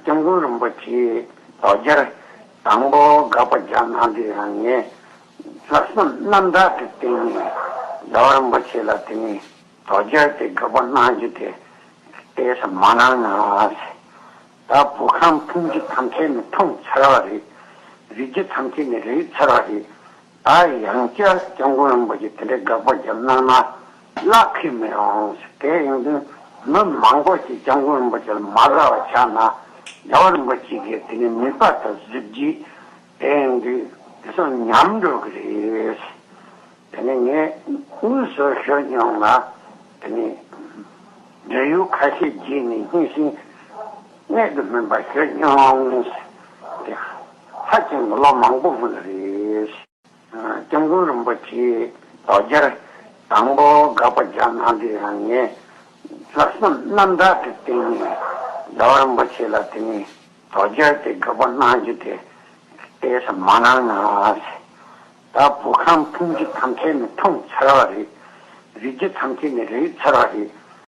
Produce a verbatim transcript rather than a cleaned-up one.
སྐྱབས་མགོན་རིན་པོ་ཆེས་དོལ་རྒྱལ་དང་པོ་དགག་པ་བརྒྱབ་གནང་དུས་རང་ངས་ལྷག་བསམ་རྣམ་དག་གི་སྟེང་ནས་རྒྱལ་བ་རིན་པོ་ཆེ་ལ་དེ་ནས་དོལ་རྒྱལ་དེ་དགག་པ་གནང་རྒྱུ་དེ་ཏོག་ཙམ་མ་གནང་ན། ད་བོད་ཁམས་ཕུང་རྒྱུ་ཐམས་ཅད་ནི་ཕུང་ཚར་བ་རེད། རིག་རྒྱུ་ཐམས་ཅད་ནི་རིག་ཚར་བ་རེད། ད་ཡང་བསྐྱར་སྐྱབས་མགོན་རིན་པོ་ཆེ་དེ་འདྲའི་དགག་པ་བརྒྱབ་གནང་ན་བླ་ཁེ་མི་འོང་། དེ་ཡིན་དུས་མི་མང་པོ་ཞིག་སྐྱབས་མགོན་རིན་པོ་ཆེ་ལ་མ་དགའ་བ་ཆགས་ན། རྒྱལ་བ་རིན་པོ་ཆེ་གིས་དེ་ནས་མིད་པ་དང་གཟི་བརྗིད། དེ་ཡིན་དུས་དེ་ཚོ་ཉམས་འགྲོ་གི་རེད། དེ་ནས་ངས་དངོས་སུ་ཞུ་མྱོང་ལ། དེ་ནས་འབྲེལ་ཡོད་ཁ་ཤས་བརྒྱུད་ནས་སྙན་སེང་གནད་དུ་སྨིན་པ་ཞུ་མྱོང་། དེ་ཧ་ཅང་གི་ལོ་མང་པོ་སྔོན་ལ་རེད། སྐྱབས་མགོན་རིན་པོ་ཆེས་དོལ་རྒྱལ་དང་པོ་དགག་པ་བརྒྱབ་གནང་དུས་རང་ངས་ལྷག་བསམ་རྣམ་དག་གི་སྟེང་ནས་རྒྱལ་བ་རིན་པོ་ཆེ་ལ་དེ་ནས་དོལ་རྒྱལ་དེ་དགག་པ་གནང་རྒྱུ་དེ་ཏོག་ཙམ་མ་གནང་ན། ད་བོད་ཁམས་ཕུང་རྒྱུ་ཐམས་ཅད་ནི་ཕུང་ཚར་བ་རེད། རིག་རྒྱུ་ཐམས་ཅད་ནི་རིག་ཚར་བ་རེད།